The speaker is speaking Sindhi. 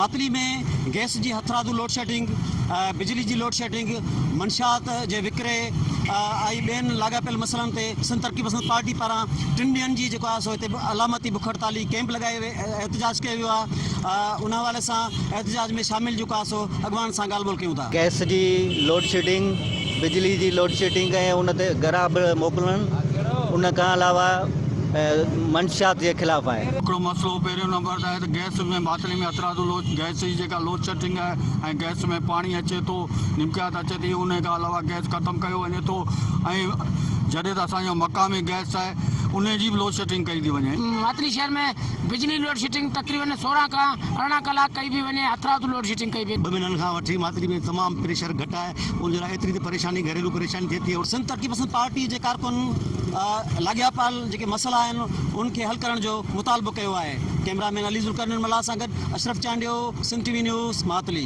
ماتلي ۾ گئس جي هٿرادو لوڊشيڊنگ، بجلي جي لوڊشيڊنگ، منشيات جي وڪري ۽ ٻين لاڳاپيل مسئلن تي سنڌ ترقي پسند پارٽي پاران ٽن ڏينهن جي جيڪو آهي سو هتي علامتي بک هڙتالي ڪئمپ لڳائي احتجاج ڪيو ويو آهي ان حوالي سان احتجاج ۾ شامل جيڪو آهي سو اڳواڻن سان ڳالهه ٻولهه ڪيون ٿا. گئس جي لوڊشيڊنگ، بجلي جي لوڊشيڊنگ ۽ ان تي گرا به موڪلڻ ان کان علاوه منشيات جي خلاف آهي. هڪڙو مسئلو پهريون نمبر ته آهي ته گئس ۾ ماتلي ۾ هٿرادو لوڊ گئس جي جيڪا لوڊشيڊنگ آهي ۽ گئس ۾ پاڻي اچي ٿو نمڪيات اچي ٿي ان کان علاوه گئس ختم ڪيو وڃي ٿو ۽ جڏهن ته اسان جو مقامي گئس آهي ان جي به لوڊشيڊنگ ڪئي ٿي وڃي. ماتلي شهر ۾ بجلي لوڊشيڊنگ تقريبن 16 کان 18 ڪلاڪ ڪئي پئي وڃي هٿرادو لوڊشيڊنگ ڪئي پئي. ٻه مهينن کان وٺي ماتلي ۾ تمام پريشر گهٽ آهي ان جي لاء ايتري ته پريشاني گهريلو پريشاني ٿئي ٿي. سنڌ ترقي پسند پارٽي جي ڪارڪن لاڳاپيل جيڪي مسئلا آهن ان کي حل ڪرڻ جو مطالبو ڪيو آهي. ڪئميرا مين علي ذوالقرنين ملاح سان گڏ Ashraf Chandio, Sindh T V news, Matli.